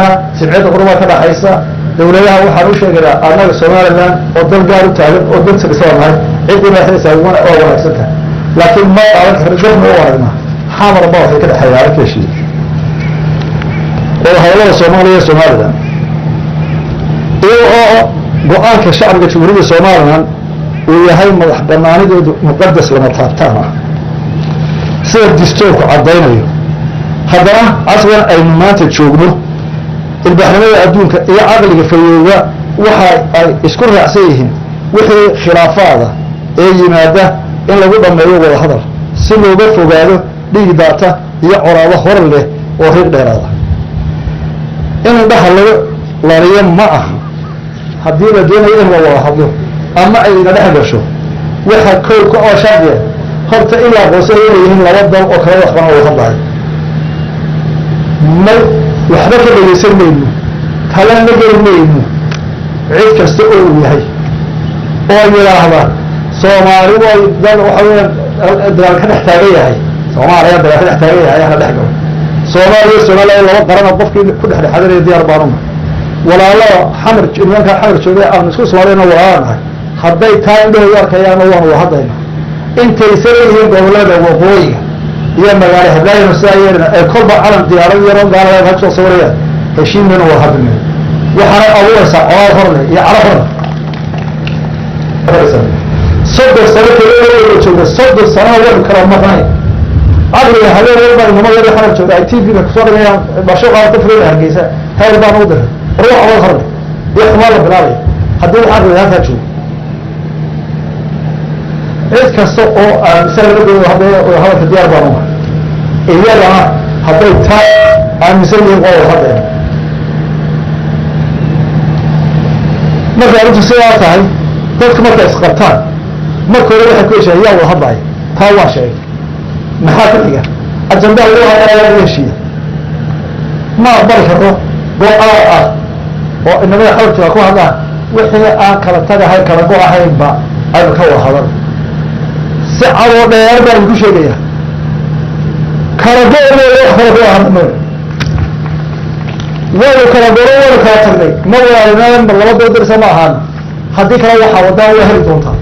Dowladaha jimciyadda qurumaa ka dhaxaysa dowladaha waxaan u sheegaynaa annaga Somaliland oo dal gaar u taagan oo dal salisaba nahay, ciddii madaxdiisa waa wanaagsan tahay, laakiin ma qaadan karno, garna u aragnaa. Xamar ba waxay ka dhexeeya arrinka heshiiya oo hadallada Soomaaliya iyo Somaliland, iyaga oo go-aanka shacbiga Jamhuuriyadda Somaliland uu yahay madax banaanidoodu muqadas lama taabtaan ah sida distoorku caddaynayo. Haddana casrigan aynu maanta joogno, ilbaaxnimada adduunka iyo caqliga fayooga waxa ay isku raacsan yihiin wixii khilaafaada ee yimaada in lagu dhammeeyo wada hadal si looga fogaado dhiig daata iyo colaado hor leh oo riiq dheeraada. In indhaha laga laliyo ma aha. Haddii la doonayo in la wada hadlo ama ay ina dhex gasho, waxa kow ka oo shardiya horta in la aqoonsay inay yihiin laba dal oo kala waxbana wada hadlayo. Ma waxba ka dhegaysan mayno, talana geli mayno cid kasta oo uu yahay oo yidhaahda Soomaali way dal waxa weeyaan dagaal ka dhex taagan yahay, Soomaaliya dagaal ka dhex taagan yahay, hana dhex galo. Soomaaliya Soomaaliya laba qarana qofkii ku dhexdhexadanaya diyaar baanuna. Walaalada Xamar, nimankaa Xamar joogay aanu isku Soomaaliyana walaala nahay, hadday taa indhahoodu arkayaana waanu wahadayna. Intaysan leeyihiin gobolada waqooyiga iyo magaalo heblaayanu sidaa yeelina ay kolba calan diyaarad yaroo gaalada ka soo sawirayaan, heshiin mayno, wada hadli mayno. Waxaana abuuraysaa colaad hor leh iyo caro hor leh. 30 sano kala joogna, 30 sanona waynu kala maqnay. Caqliga habeen walba inama yar Xamar jooga ay TV-ga kusoo dhigayaan basho qaar ka fulayna Hargeysa heer baan u diray war wax colaad hor leh iyo xumaan la bilaabaya. Haddii wax caqliga halkaa joogo, cid kasta oo aaminsan laga doodo hadday hadalka diyaar baan unahay, iyagana hadday taa aaminsan yihiin waa wada hadlayna. Markay arrintu sidaa tahay, dadku markay isqabtaan marka hore waxay ku heshiiyaan yaa wada hadlaya. Taa waa sheegay. Maxaa ku xiga? Ajandaha lagu hadlaya laga heshiiya. Ma aqbali karno go-aan ah oo inamada xawrjooga ku hadlaan wixii aan kala tagahay kala go ahaynba aynu ka wada hadal. Si cadoo dheer baan idinku sheegaya, kala go- wax kala go hadlamayo. Waynu kala goro, waynu kala tagnay, ma walaalnaan laba doo dirsa ma ahaan. Haddii kale waxaa wadaan waa heli doontaa.